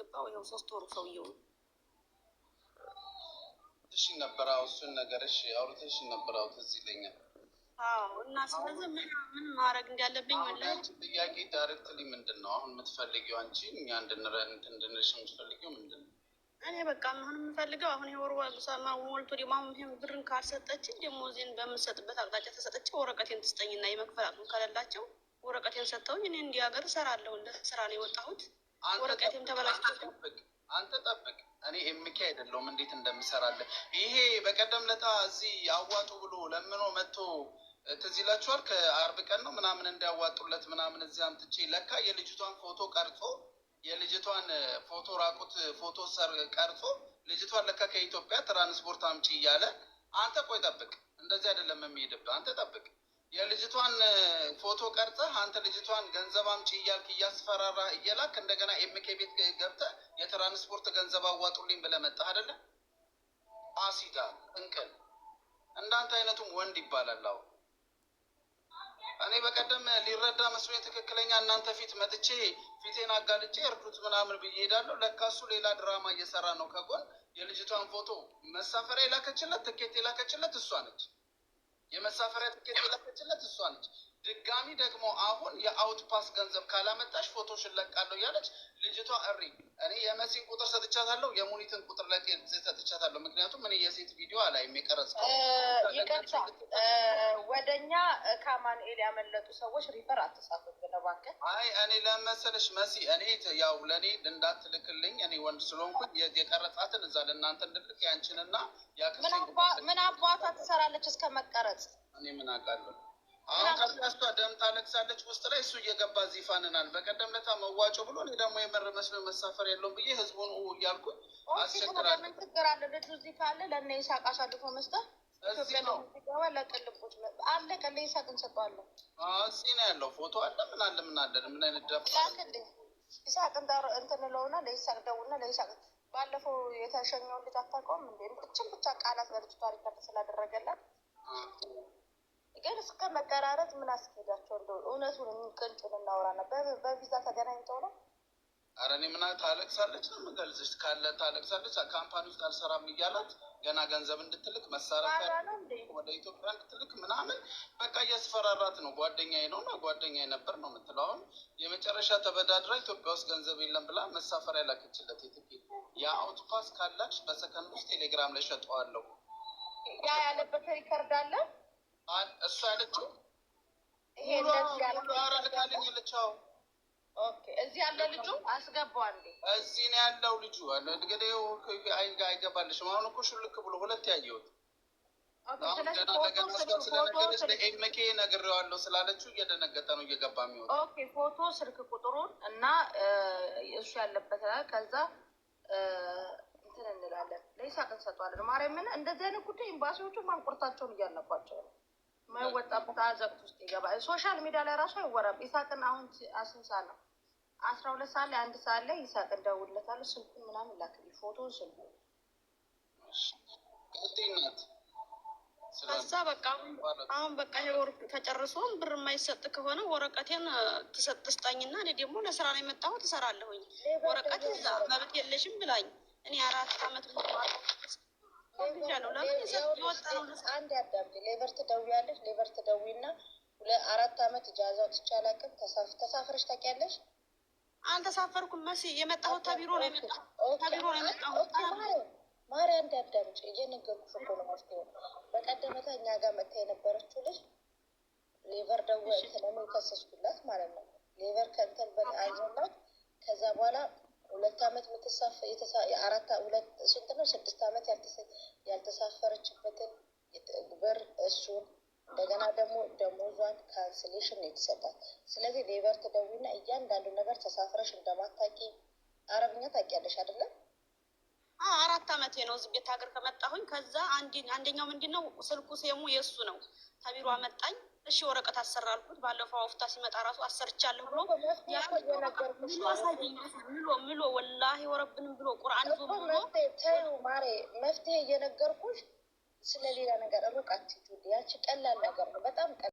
ካስገባው ይኸው 3 ወሩ ሰውየው ነው። እሺ ነበር። አዎ እሱን ነገር እሺ አውርተሽ ነበር። አዎ ትዝ ይለኛል። አዎ፣ እና ስለዚህ ምን ምን ማድረግ እንዳለብኝ አሁን ወላሂ አንቺ ጥያቄ directly ምንድን ነው አሁን የምትፈልጊው? አንቺ እኛ እንድንልሽ የምትፈልጊው ምንድን ነው? እኔ በቃ አሁን የምፈልገው አሁን የወር ሞልቶ ደግሞ አሁን ይሄን ብርን ካልሰጠችኝ ደሞዜን በምሰጥበት አቅጣጫ ተሰጠች ወረቀቴን ትስጠኝና የመክፈል አቅም ከሌላቸው ወረቀቴን ሰጥተውኝ እኔ እንዲህ ሀገር እሰራለሁ። እንደ ስራ ነው የወጣሁት። አንተ ወረቀቴም ጠብቅ፣ ተበላሽቶ አንተ ጠብቅ፣ አንተ ጠብቅ። እኔ ኤምኬ አይደለሁም እንዴት እንደምሰራለን። ይሄ በቀደም ለታ እዚህ አዋጡ ብሎ ለምኖ መጥቶ ትዝ ይላችኋል። ከአርብ ቀን ነው ምናምን እንዲያዋጡለት ምናምን እዚህ አምጥቼ ለካ የልጅቷን ፎቶ ቀርጾ፣ የልጅቷን ፎቶ ራቁት ፎቶ ሰር ቀርጾ ልጅቷን ለካ ከኢትዮጵያ ትራንስፖርት አምጪ እያለ። አንተ ቆይ ጠብቅ፣ እንደዚህ አይደለም የሚሄድብህ። አንተ ጠብቅ። የልጅቷን ፎቶ ቀርጸህ አንተ ልጅቷን ገንዘብ አምጪ እያልክ እያስፈራራ እየላክ እንደገና ኤምኬ ቤት ገብተህ የትራንስፖርት ገንዘብ አዋጡልኝ ብለህ መጣህ አይደለ? አሲዳ እንቅል እንዳንተ አይነቱም ወንድ ይባላል። አሁን እኔ በቀደም ሊረዳ መስሎኝ ትክክለኛ እናንተ ፊት መጥቼ ፊቴን አጋልጬ እርዱት ምናምን ብዬ ሄዳለሁ። ለካ እሱ ሌላ ድራማ እየሰራ ነው ከጎን። የልጅቷን ፎቶ መሳፈሪያ የላከችለት፣ ትኬት የላከችለት እሷ ነች። የመሳፈሪያ ትኬት የላከችለት እሷ ነች። ድጋሚ ደግሞ አሁን የ outpass ገንዘብ ካላመጣሽ ፎቶሽን እለቃለሁ እያለች ልጅቷ እሪ። እኔ የመሲን ቁጥር ሰጥቻታለሁ፣ የሙኒትን ቁጥር ላይ ሰጥቻታለሁ። ምክንያቱም እኔ የሴት ቪዲዮ አላይም የቀረጽከው። ይቅርታ፣ ወደኛ ከአማኑኤል ያመለጡ ሰዎች refer አትጻፍብን እባክህ። አይ እኔ ለመሰለሽ መሲ፣ እኔ ያው ለእኔ እንዳትልክልኝ እኔ ወንድ ስለሆንኩኝ የቀረጻትን እዛ ለእናንተ እንድልክ ያንቺንና ያክስቴን ምን አባቷ ትሰራለች እስከ መቀረጽ? እኔ ምን አውቃለሁ። አሁን ከዚያ እሷ ደም ታለቅሳለች ውስጥ ላይ፣ እሱ እየገባ እዚህ ይፋንናል። በቀደም ለታ መዋጮ ብሎ እኔ ደግሞ የምር መስሎ መሳፈር የለውም ብዬ ህዝቡን እያልኩኝ አስቸግራለሁ። ምን ችግር አለ? ልጁ እዚህ ካለ ለእነ ይሳቅ አሳልፎ መስጠት እዚህ ኢትዮጵያ ነው። ለሚገባ ለቅልቦች አለቀ። ለይሳቅ እንሰጠዋለን። እዚህ ነው ያለው። ፎቶ አለ፣ ምን አለ፣ ምን አለ፣ ምን አይነት ደፋ ላክልኝ። ይሳቅ እንትን እለውና ለይሳቅ ደውልና ለይሳቅ ባለፈው የተሸኘውን ልጅ አታውቀውም እንዴ? እችን ብቻ ቃላት ለልጅቷ record ስላደረገላት ግን እስከ መቀራረጽ ምን አስኬዳቸው? እንደው እውነቱን ቅንጩን እናውራ ነው። በቪዛ ተገናኝተው ነው። ኧረ እኔ ምን ታለቅሳለች ነው የምገልጽሽ። ካለ ታለቅሳለች። Company ውስጥ አልሰራም እያላት ገና ገንዘብ እንድትልክ መሳሪያ ባሏ ነው እንዴ? ወደ ኢትዮጵያ እንድትልክ ምናምን በቃ እያስፈራራት ነው። ጓደኛዬ ነው እና ጓደኛዬ ነበር ነው የምትለው። አሁን የመጨረሻ ተበዳድራ ኢትዮጵያ ውስጥ ገንዘብ የለም ብላ መሳፈሪያ ላከችለት የትኬት። የ outpass ካላች በሰከንድ ውስጥ ቴሌግራም ላይ ሸጠዋለሁ። ያ ያለበት record አለ። እሱ ያለችው ይሄ እንደዚህ ያለ ሙሉ ኧረ ልካልኝ አለች። አዎ። Okay፣ እዚህ ያለ ልጁ አስገባው አንዴ። እዚህ ነው ያለው ልጁ። እንግዲህ አይገባልሽም። አሁን እኮ ሹልክ ብሎ ሁለት ያየሁት አሁን ገና ለገና እሷ ስለነገረች ለኤምኬ ነግሬዋለሁ ስላለችው እየደነገጠ ነው እየገባ የሚወጣው። Okay፣ ፎቶ፣ ስልክ ቁጥሩን እና እሱ ያለበት ከዛ እንትን እንላለን፣ ለይሳቅ እንሰጠዋለን። ማርያምን እንደዚህ አይነት ጉዳይ ኤምባሲዎቹ ማንቁርታቸውን እያነቋቸው ነው። የማይወጣበት አዘቅት ውስጥ ይገባል። Social media ላይ ራሱ አይወራም። ይሳቅን አሁን ስንት ሰዓት ነው? 12 ሰዓት ላይ፣ 1 ሰዓት ላይ ይሳቅን ደውልለታለሁ። ስልኩን ምናምን ላክልኝ፣ ፎቶን ስልኩን። ቀጤናት ከዛ በቃ አሁን በቃ ይሄ ወር ተጨርሶ ብር የማይሰጥ ከሆነ ወረቀቴን ትሰጥ ትስጠኝና እኔ ደግሞ ለስራ ነው የመጣሁት፣ እሰራለሁኝ። ወረቀት ይዛ መብት የለሽም ብላኝ እኔ 4 አመት ሙሉ ነው ለምን የወጣ ነው። አንድ አዳምጪ። Labour ትደውያለሽ። Labour ትደውይና 4 አመት ኢጃዛ ወጥቼ አላውቅም። ተሳፍረሽ ታውቂያለሽ? አልተሳፈርኩም መሲ፣ የመጣሁት ተቢሮ ነው የመጣሁት፣ ተቢሮ ነው የመጣሁት። ማሪ አንድ አዳምጪ፣ እየነገርኩሽ እኮ ነው መፍትሄው። በቀደመታ እኛ ጋር መታ የነበረችው ልጅ Labour ደወ እንትን እኔ ከሰስኩላት ማለት ነው። Labour ከእንትን አዞላት። ከዛ በኋላ 2 አመት የምትሳፈ አራት ሁለት ስንት ነው 6 አመት ያልተሳፈረችበትን ብር እሱን እንደገና ደግሞ ደሞዟን cancellation ነው የተሰጣት። ስለዚህ Labour ትደውይና እያንዳንዱ ነገር ተሳፍረሽ እንደማታውቂ፣ አረብኛ ታውቂያለሽ አይደለም? 4 አመቴ ነው እዚህ ቤት ሀገር ከመጣሁኝ። ከዛ አንደኛው ምንድን ነው ስልኩ ሴሙ የእሱ ነው። ተቢሮ አመጣኝ። እሺ ወረቀት አሰራልኩት። ባለፈው አውፍታ ሲመጣ ራሱ አሰርቻለሁ ብሎ ምሎ አሳየኝ። ምሎ ምሎ ወላሂ ወረብንም ብሎ ቁርአን ይዞ ምሎ። ተይው ማሬ፣ መፍትሄ እየነገርኩሽ ስለሌላ ነገር ሩቅ አትሂጂ። ያንቺ ቀላል ነገር ነው፣ በጣም ቀላል።